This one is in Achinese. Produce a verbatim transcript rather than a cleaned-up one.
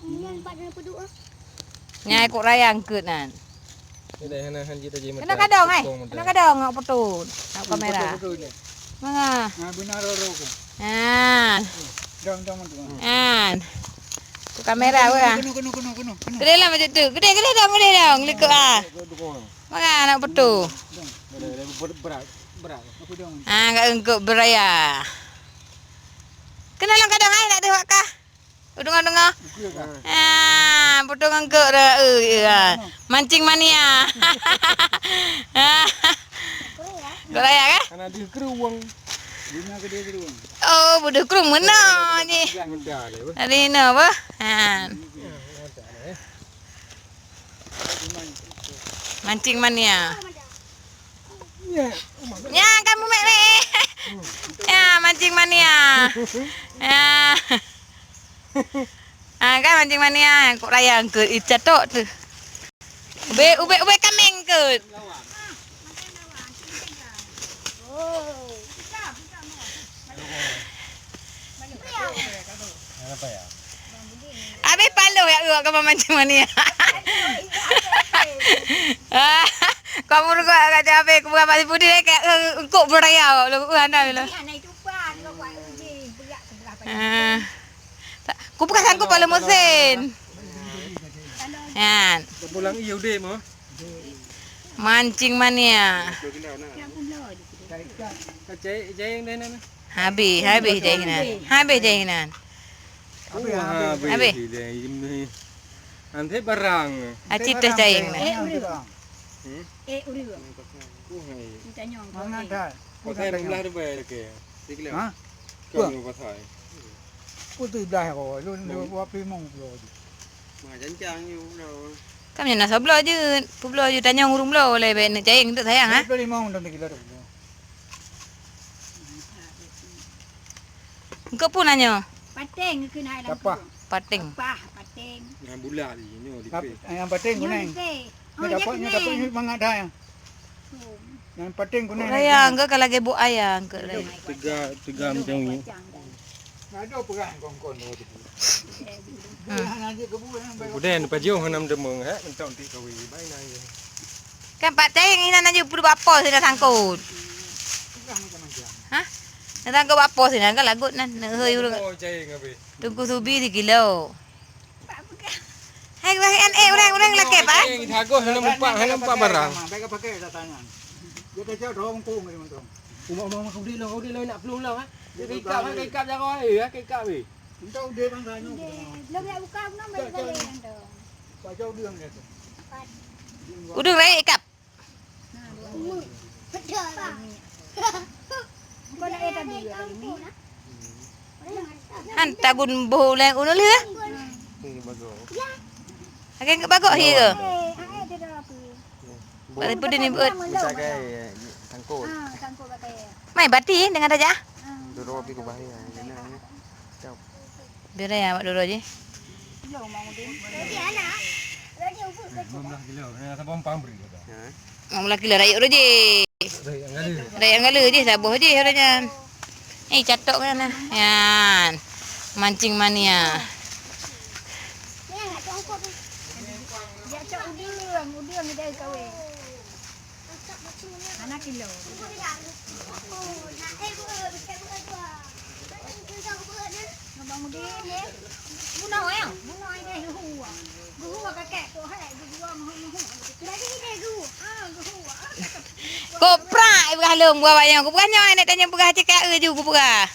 Nyan pat na peuduek ah. Nyan kok raya eungkot nan. Keunoe kadong ai. Keunoe kadong ngak foto. Nak kamera. Manga. Nah, beuna roro ku. Nah. Dong, dong, dong. Nah. Tu kamera weh ah. Keunoe, keunoe, keunoe, keunoe, keunoe. Gede lah macam tu. Gede, gede dong, gede dong. Likot ah. Manga nak foto. Dong. Berat, berat. Aku dong. Ah, ngak eungkot beuraya. Keunoe lam kadong ai nak deuh wak kah? Deungoe-deungoe. Ah, foto ngon kok dah. Eh, ya. Mancing mania. Kok raya kan? Anak di keruwang. Oh, bodoh keruwang mana ni? Dari mana apa? Ha. Mancing mania. Ya, kamu mek mek. Ya, mancing mania. Ya. Ah, kan mancing mania, kok raya eungkot, ih, catok tu. Ubé, ubé, ubé kameng eungkot. Habéh paloh ya, uak kama mancing mania. Kamu rugot agak cabe, kebuka Pak Sipudi, eh, kayak, eh, eungkot beuraya, lo, eh, hana, lo. Ah. Ku peugah sangkut paloh meusén. Nyan. Pulang iya udép mah. Mancing mania. Habéh, habéh jai nan. Habéh jai nan. Habéh. Habéh. Nanti barang. Aci teh cai nan. Eh, ureueng. Hmm? Eh, ureueng. Ku hai. Kita nyong. Mana dah? Pasai enam belas ribu ke? Tiga kilo. Ha? Kau pasai. Putih belah ko, lu, lu dua puluh lima kilo. Mah jancang yu lo. Kami na sabloe jeuet, peubloe jeuet tanyong ureueng bloe lé bèk neuk caing teuk sayang ha. Dua puluh lima untuk kilo tu. Engkau pun nanya. Pateng kena dalam. Kapah. Pateng. Kapah, pateng. Yang bulat ni, ni di. Yang pateng kuneng. Ni dapat, ni dapat ni mangat dah ya. Yang pateng kuneng. Raya, engkau kalau gebuk ayah, engkau raya. Tiga, tiga macam ni. Ada perang kongkon tu. Hmm. Udah yang pajoh enam demung eh, mentong ti kawi baik nang. Kan Pak Cai nginan aju peuduek bak pos sida sangkot. Hah? Nak sangkot bak pos sida kan lagot nan. Nak hei urang. Oh, Cai ngabe. Tungku subi di kilo. Hai, wahai an, eh, urang, urang lakèe, Pak. Eh, jago hana mumpat, hana mumpat barang. Baik pakai dah tangan. Dia kacau dorong kong ni mentong. Uma, uma, uma, kau deh lah, kau deh lah, nak pelung lah, ha? Dia kau ikap, ha? Kau ikap jago, eh, ha? Kau ikap, eh. Entah udah bang tanya. Belum nak buka, belum balik-balik kan tu. Pak Cau dia yang kata. Udang raih ikap. Han tagun boh ulèe ulôn lheueh. Akan keu bagok hi ke? Bak peudeun ni beuet. Bisa kai sangkot. Mai bati dengan tajak. Doro pi kubah ya. Biar ya awak doro je. Lima belas kilo. Lima belas kilo rakyat doro je. Rakyat gala je saboh je orang nyan. Eh catok kan nah. Yan. Mancing mania. Hana kilo. Abang Udin, eh. Bunoe, eh. Bunoe deh, geuhua. Geuhua kakek, kok hai, geuhua mahu-mahu. Lagi deh, geuhua. Ah, geuhua. Kok prak, eh, peugah lôn, buah wayang. Kupeugah nyoe, eh, nak tanya peugah cakap ke ju, kupeugah.